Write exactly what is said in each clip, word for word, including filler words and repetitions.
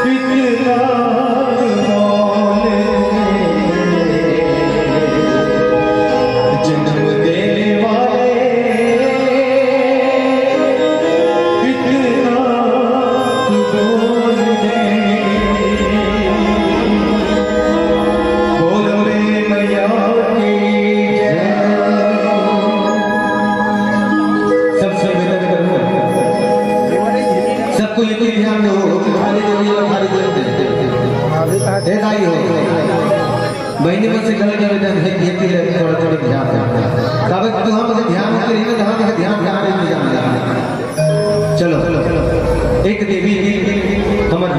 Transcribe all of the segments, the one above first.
इतना तो बोल दे, जन्म देने वाले, इतना तो बोल दे। बोल रे मैया की जय। सबसे निवेदन करूंगा, सबको ये भी ध्यान दो, खाली दो, ये खाली दो। ए दाई हो, बहिनी मन से गलत निवेदन हे, ये भी थोड़ा, थोड़ा ध्यान दो। तब तू हम ध्यान के लिए, हम ध्यान, ध्यान नहीं जाना। चलो, एक देवी हमर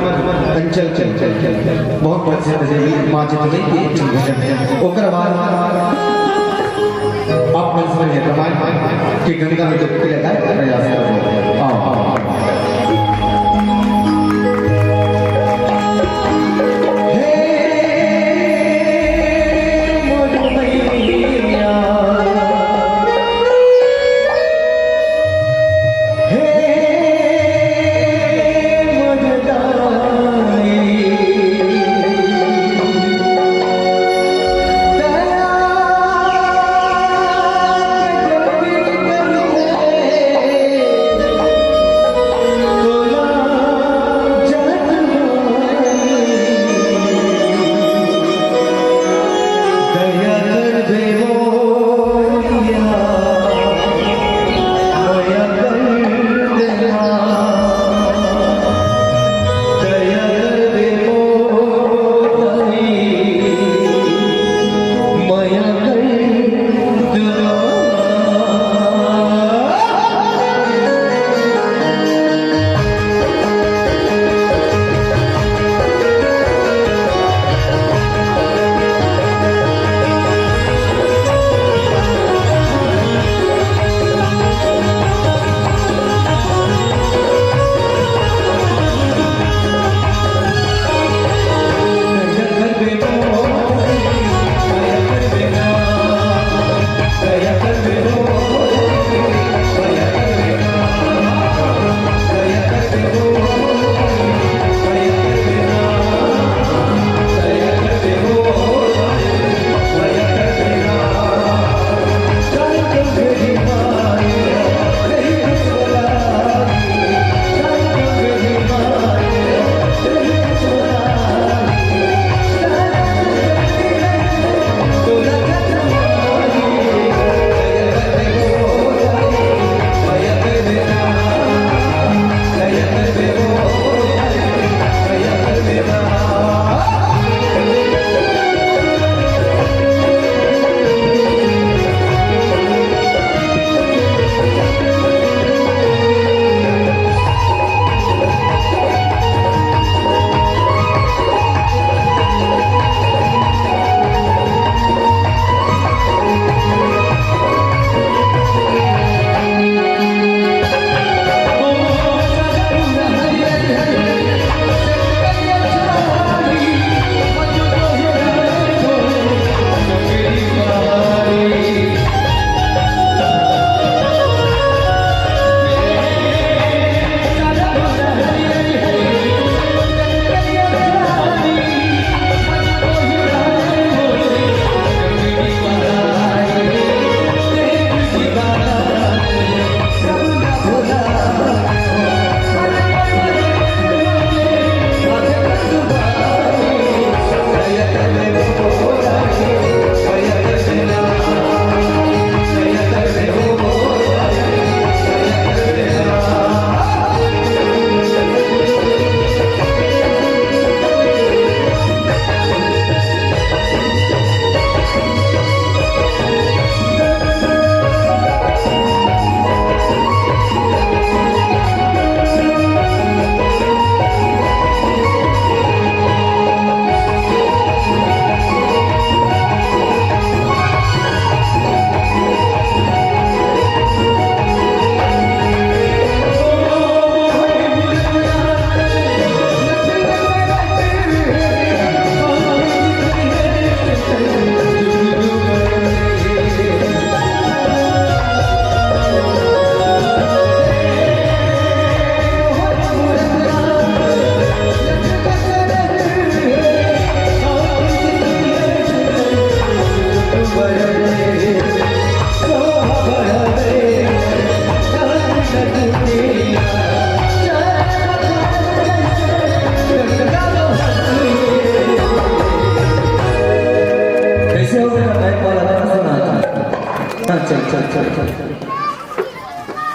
अंचल के बहुत प्रसिद्ध देवी माँ जितनी की भजन। ओकर बाद आप मन समझ गए, कमाल कि गंगा में डुबकी लगाए प्रयास करो। आओ, आओ, आओ। हे मोर मैया, हे मोर दाई, दया के दृष्टि कर दे।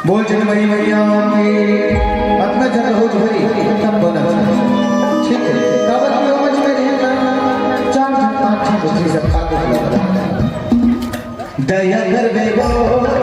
बोल जगदम्बा मैया की। अतना जगह हो भाई, तब बोला। ठीक है, काबर कि वो मंच में रहेगा, चार झन, पाँच झन बच्चे सब खा के बोला। दया करबे बोल,